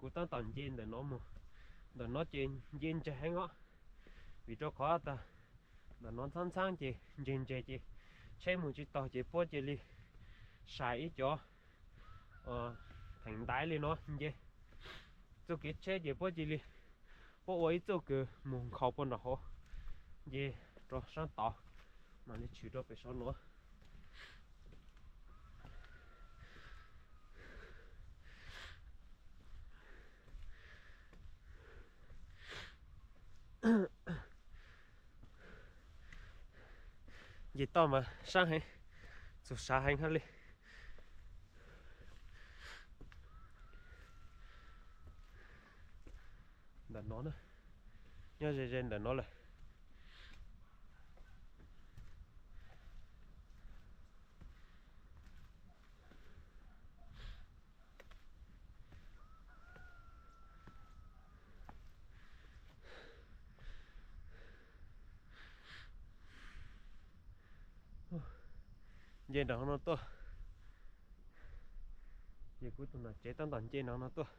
Kuv tab tom nce ntawm no mus, ntawm no ces nce ntseg heev os, vim rau qhov tas ntawm no ntxhab ntxhab ces ntseg ntseg ces tsheb mus tsis taug ces puab cia li sai ib cov theem ntaiv li no nce. Txuj kev tsheb ces puab cia li, puab ua ib txuj kws mus nkhaus puag nram hauv, nce rau sab tod, mam li tshwm rau pem saum no. Nce toj mas sab heev, txaus sav heev hab li. Ntawm no, nyob ze ze ntawm no lawm. Nce nram no tuaj, ces kuv tus nam tsev tab tom nce nram no tuaj.